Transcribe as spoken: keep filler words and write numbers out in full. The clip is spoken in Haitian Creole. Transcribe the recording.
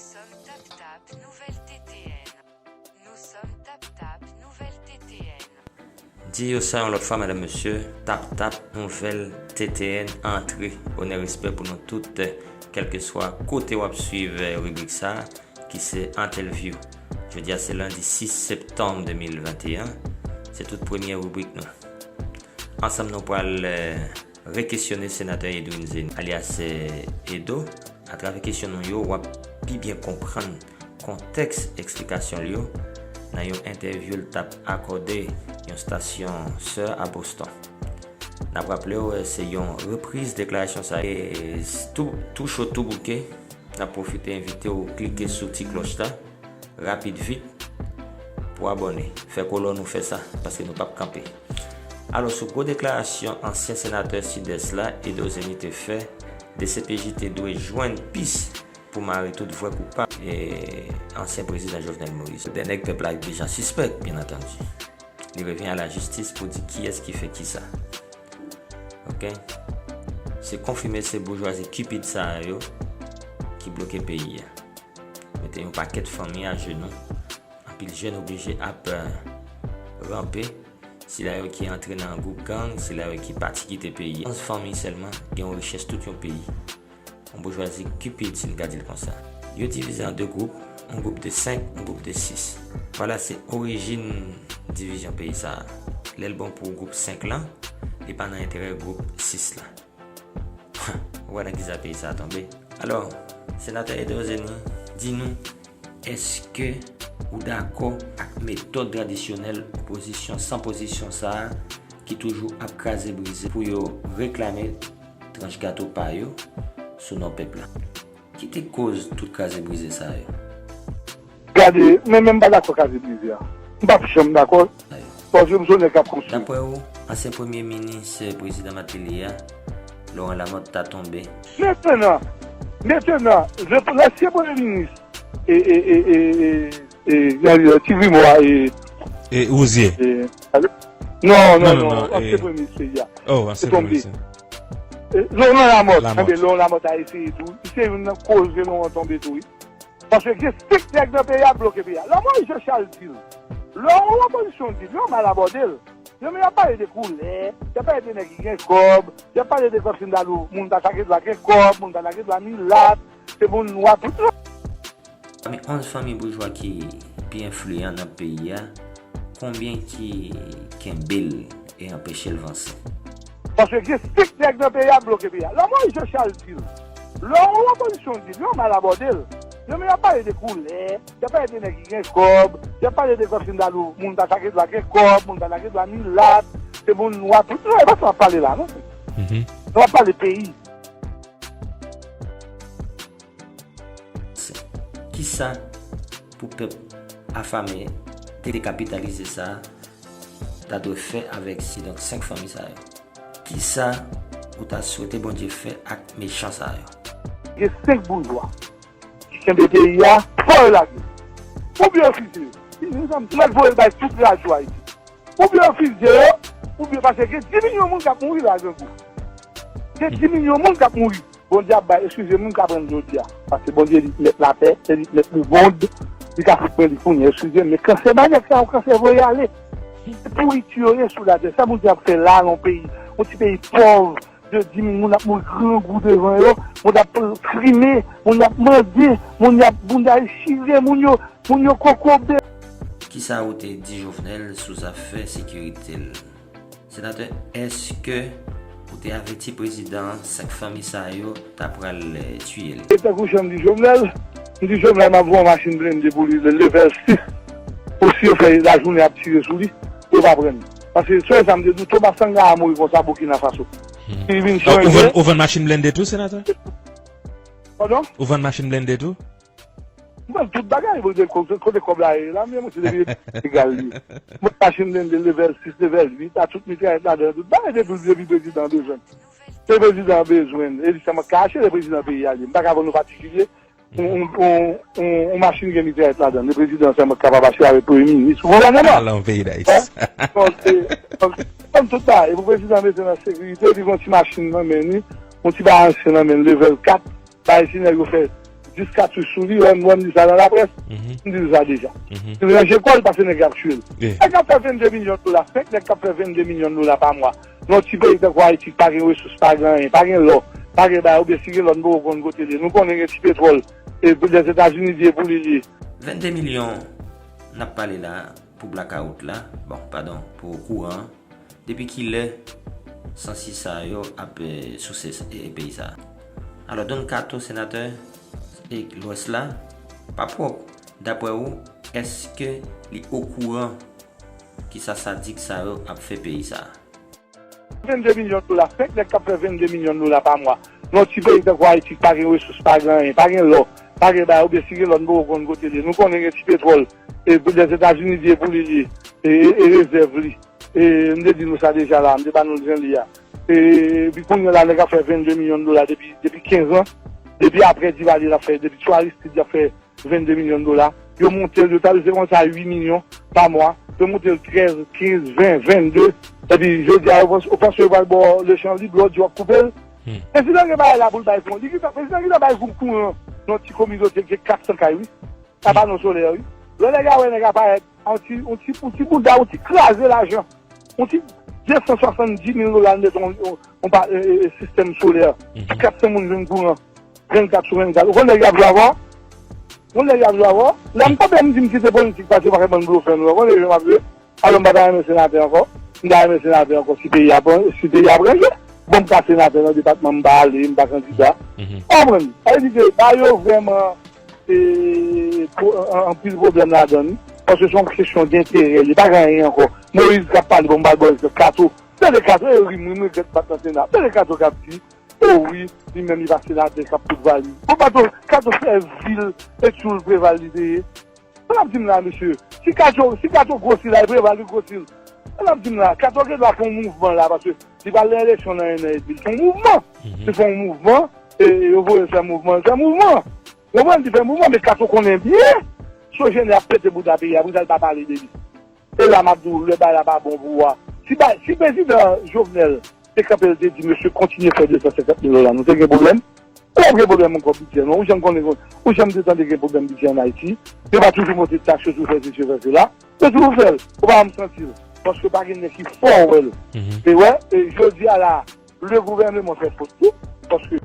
Nous sommes Tap Tap Nouvelle T T N. Nous sommes Tap Tap Nouvelle T T N. Di yo sa yon lòt fwa, madanm, mesye, Tap Tap Nouvelle T T N antre. Onè, respè pou nou tout, kèlkeswa kote w ap swiv, eh, ribrik sa a, ki se Entèvyou. Jodi a se lendi sis septanm de mil venteyen. Se tout premye ribrik nou. Ansanm nou pral, eh, rekesyone senatè Edwin Zeni, alyas, eh, Edo. Atravè kesyon nou yo, w ap pi byen konprann kontèks eksplikasyon l yo nan yon entèvyou l t ap akòde yon stasyon sè a Boston. N ap raple w, se yon repriz deklarasyon sa a. E tou, tou cho, tou bouke, n ap pwofite envite w klike sou ti klòch la, rapid vit, pou abòne. Fè kolòn ou fè sa, paske nou p ap kanpe. Alò, sou gwo deklarasyon ansyen senatè Sidès la, Edo Zeni, te fè, D C P J te dwe jwenn pis pou mare tout vrè koupab, e ansyen prezidan Jovenel Moïse. Dè nèg pèp la deja sispèk, byen antandi. Li revyen a lajistis pou di kiyès ki fè kisa. Oke? Se konfime se boujwazi kipid sa a yo ki bloke peyi a. Mete yon pakèt fanmi ajenou. Anpil jèn oblije ap, eh, ranpe. Sila yo ki antre nan gwoup gang, sila yo ki pati kite peyi a. Onz fanmi sèlman gen yon richès tout yon peyi. Yon boujwazi kipid, si n ka di l konsa. Yo divize an de gwoup, yon gwoup de senk, yon gwoup de sis. Vwala, se orijin divizyon peyi sa a. Lè l bon pou gwoup senk lan, li pa nan enterè gwoup sis la. Ou wè nan kisa peyi sa a tonbe. Alò, senatè Edo Zeni, di nou, èske ou dakò ak metòd tradisyonèl opozisyon san pozisyon sa a ki toujou ap kraze brize pou yo reklame tranch gato pa yo sou non pèp la? Ki te koz tout kraze brize sa yo? Gade, mwen menm m pa dakò kraze brize a. M p ap janm dakò. Paske m se yon nèg k ap konstwi. Daprè ou, ansyen premye minis, eh, prezidan Martelly a, Laurent Lamothe, ta tonbe? Mentenan, mentenan, le, lansyen premye minis, e, e, e, e, e, e, gade, Ti Grimoire, e, E Rouzier. E, ale? Non, non, non, non, non, ansyen e, premye minis peyi a. Oh, ansyen premye minis. Te tonbe. E, Laurent Lamothe, Lamothe. Enben, Laurent Lamothe a eseye tou. Li se youn nan koz Laurent tonbe tou, wi. Paske gen senk nèg nan peyi a k bloke peyi a. Lè Moïse Jean Charles di l, lè yon opozisyon di l, yo mal abòde l. Yo menm y ap pale de koulè, y ap pale de nèg ki gen kòb, y ap pale de kòb sandal ou, moun ta ta gen dwa gen kòb, moun ta ta gen dwa milat, se moun nwa tout. Pami onz fanmi boujwa ki pi enfliyan nan peyi a, konbyen ki kenbe l e anpeche l vanse? Paske gen senk nèg nan peyi a k bloke peyi a. Lè Moïse Jean Charles di l, lè yon opozisyon di l, yo mal abòde l. Yo menm y ap pale de koulè, y ap pale de nèg ki gen kòb, y ap pale de kòb sandal ou, moun ta ta gen dwa gen kòb, moun ta ta gen dwa milat, se moun nwa tout. Non, e pa sa m ap pale la, non. Mhm. M ap pale peyi. Kisa pou pèp afame, dekapitalize sa a ta dwe fè avèk, kidonk, senk fanmi sa yo? Kisa ou ta swete Bondye fè ak mechan sa yo? Gen senk boujwa ki kenbe peyi a, fò yo lage. Oubyen yo fize yo. Mèt voye l bay tout radyo Ayiti. Oubyen yo fize yo, oubyen, paske gen dis milyon moun k ap mouri la, grangou. Gen dis milyon moun k ap mouri. Bondye ap bay, eskize m, m ka pran jodi a. Paske Bondye li k mèt lapè, se li k mèt lemonn, li ka fout mwen li kounye a, eskize m. Men kansè mannyèk sa, yon kansè voye ale. Se pouriti yo ye sou latè. Sa Bondye ap fè la nan yon peyi, yon ti peyi pòv, de dis mil moun ap mouri grangou devan yo, moun ap trime, moun ap mande, moun ap bounda chire, moun yo, moun yo kokobe. Kisa ou te di Jovenel sou zafè sekirite l? Senatè, èske ou te avèti prezidan an, senk fanmi sa yo ta pral, eh, tiye l? E tankou jan m di Jovenel, m di Jovenel m ap voye yon machin blende pou li, level sis, pou si yo fè lajounen ap tire sou li, yo pa pran li. Paske sèl sa m te di w, Thomas Sankara mouri konsa Burkina Faso. Hmm. Li vin chanje. Ou vann, ou vann machin blende tou, senatè? Padon? Ou vann machin blende tou? M vann tout bagay, bon, kote, kote kòb la ye la, men mwen se depi legal li. Mwen machin blende level sis, level uit, a tout mitrayèt ladan, tout bagay depi, depi prezidan bezwen. Se prezidan bezwen, e li sèlman ka achte, le prezidan peyi a li. M pa ka vann yon patikilye, yon, yon, yon, yon, yon machin gen mitrayèt ladan, le prezidan sèlman kapab achte avèk premye minis gouvènman. Alon peyi Dayiti. Donk, se, donk, se tout bagay, e pou prezidan bezwen nan sekirite, li gen yon ti machin nan men li, yon ti bagay ansyen nan men li, level kat, bagay si nèg yo fè dis katouch sou li, wè m, wè m di sa nan laprès, m di l sa deja. Li ranje kò l, pase nèg y ap tchwe l. Nèg k ap fè vennde milyon dola, fèk nèg k ap fè vennde milyon dola pa mwa. Nan yon ti peyi tankou Ayiti, ki pa gen resous, pa gen anyen, pa gen lò, pa gen bagay, oubyen si gen lò, nou poko konn kote l ye. Nou konnen gen ti petwòl, e Lèzetazini di e pou li l ye. Vennde milyon n ap pale la a, pou blakawout la, bon, padon, pou kouran an, depi kilè sansi sa yo ap souse peyi sa a? Alò, Don Kato, senatè Lwès la, pa pwòp, daprè ou, èske li okouran kisa sadik sa yo ap fè peyi sa a? Vennde milyon dola, fèk nèg k ap fè vennde milyon dola pa mwa. Nan yon ti peyi tankou Ayiti, ki pa gen resous, pa gen anyen, pa gen lò, pa gen bagay, oubyen si gen lò, nou poko konn kote l ye. Nou konnen gen ti petwòl, e Lèzetazini di e pou li l ye, e, e rezèv li. E m te di nou sa deja la, m te ba nou jan li a. E, epi kounye a la, nèg ap fè vennde milyon dola depi, depi kenz an, depi apre Divalye l ap fè, depi sou Aristide y ap fè vennde milyon dola. Yo monte l, yo t al se konsa uit milyon pa mwa. Yo monte l trèz, kenz, ven, vennde. Epi jodi a, ou panse yo pral ba w lechan lib, lòt jou w ap koupe l. Prezidan gen bagay la pou l bay pou li. Prezidan gentan bay pou kouran nan ti kominote ki gen kat san kay, wi. Sa pa non solè, wi. Lè nèg a wè nèg a parèt, yon ti, yon ti, yon ti bouda, yon ti kraze lajan. Yon ti de san swasanndis mil dola, l met yon, yon, yon pa, e, e, e, sistèm solè. Kat san moun jwenn kouran. Vennkat sou vennkat. Ou konn nèg y ap jwe avè w? Ou konn nèg y ap jwe avè w? Lè m kanpe m di m kite politik pase pa fè bann blofè nou. Ou konn jan m ap jwe? Alò m pa ta renmen senatè ankò. M ta renmen senatè ankò si peyi a, si peyi a ranje. Bon, m ka senatè nan depatman m pa ale, m pa kandida. Ou konprann? Sa vle di ke ba yo vrèman e, anpil pwoblèm ladan li. Paske se yon kesyon denterè, li pa gen anyen ankò. Moyiz k ap pale, bon, m pral ba w egzanp, Kato. Tande Kato, e ri m, wi, m regrèt m pa t nan Sena. Tande Kato k ap di, o wi, li menm li pa senatè k ap fout valiz. Bon, Kato, Kato sèvil, e tchoul Preval li te ye. Sa l ap di m la, mesye? Si Kato, si Kato gwosi la, e Preval li gwosi l. Sa l ap di m la? Kato gen dwa fè yon mouvman la, paske li pral nan eleksyon nan en an edmi. Li fè yon mouvman. Li fè yon mouvman, e yo voye l fè mouvman, li fè mouvman. Ou konprann? Li fè mouvman, men Kato konnen byen Sogener ap pete bouda peyi a, poukisa l pa pale de li? E la m ap di w, lè bagay la pa bon pou ou a. Si, si prezidan Jovenel te kanpe, l te di, mesye, kontinye fè de san senkant mil dola, nou te gen pwoblèm? Ou p ap gen pwoblèm ankò bidjè, non? Ou janm konnen, ou janm te tande gen pwoblèm bidjè ann Ayiti? Yo pa toujou monte taks yo, toujou fè sesi, fè sela? Yo toujou fè l. Ou pa janm santi l. Paske pa gen nèg ki fè w wè l. E wè, e jodi a la, le gouvernement fè fot tou. Paske